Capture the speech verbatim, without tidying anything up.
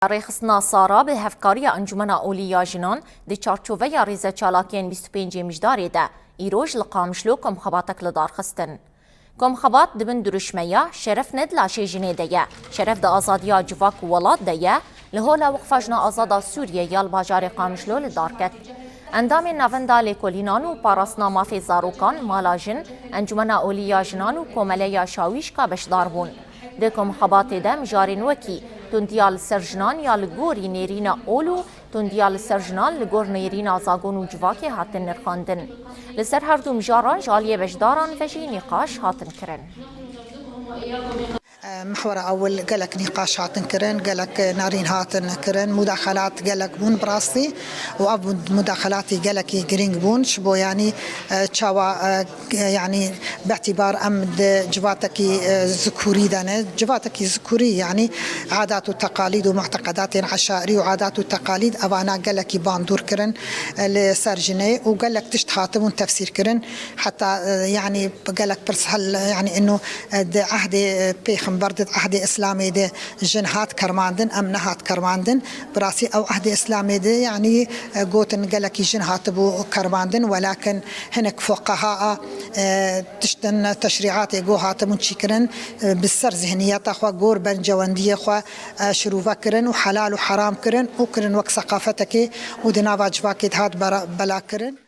Rêxistina Sara bi hevkariya Encûmena Olî ya Jinan di çarçoveya rêzeçalakiyên bîst û pêncê Mijdarê de îroj li Qamişlo komxebatek li dar xistin. Komxebat di bin dirûşmeya Şeref ne di laşê jinê de ye, şeref di azadiya civak û welat de ye, li hola Wiqfa Jina Azad a Sûriyê ya li bajarê Qamişlo li dar ket. Endamên Navenda Lêkolînan û Parastina Mafê Zarokan, Mala Jin, Encûmena Olî ya Jinan û Komeleya Şawîşka beşdar bûn. Di komxebatê de mijarên wekî tundiya li ser jinan ya li gorî nêrîna ol û tundiya li ser jinan li gor nêrîna zagon û civakê hatin nirxandin. Li ser her du mijaran ji aliyê beşdaran ve jî nîqaş hatin kirin. Mihwera ewil gelek nîqaş hatin kirin, gelek nerîn hatin kirin, mudaxelat gelek bûn bi rastî û ev mudaxelatî gelekî girîng bûn. Ji bo yanî, e, çawa, e, yanî bi îtîbar em di civatekî, e, zikurî de ne, civatekî zikurî yanî adat û teqalîd û muteqedatên eşairî û adat û teqalîd evana gelekî bandor kirin, e, li ser jinê û gelek tişt hatibûn tefsîr kirin. Heta, e, yanî gelek pirs hel, yanî ino, e, di ehdê, e, pêxember de, di ehdê Îslamê de jin hat kermandin, em nehat kermandin. Bi rastî ew ehdê Îslamê de, yanî, e, gotin gelekî jin hatibû kermandin, welakin hinek fuqeha a, e, tiştin teşrîatê go hatibûn çîkirin, e, bi ser zihniyeta xwe, gor bencewendiyê xwe, e, şirove kirin û helal û heram kirin û kirin wek seqafetekê û di nava civakê de hat bera-, bela kirin.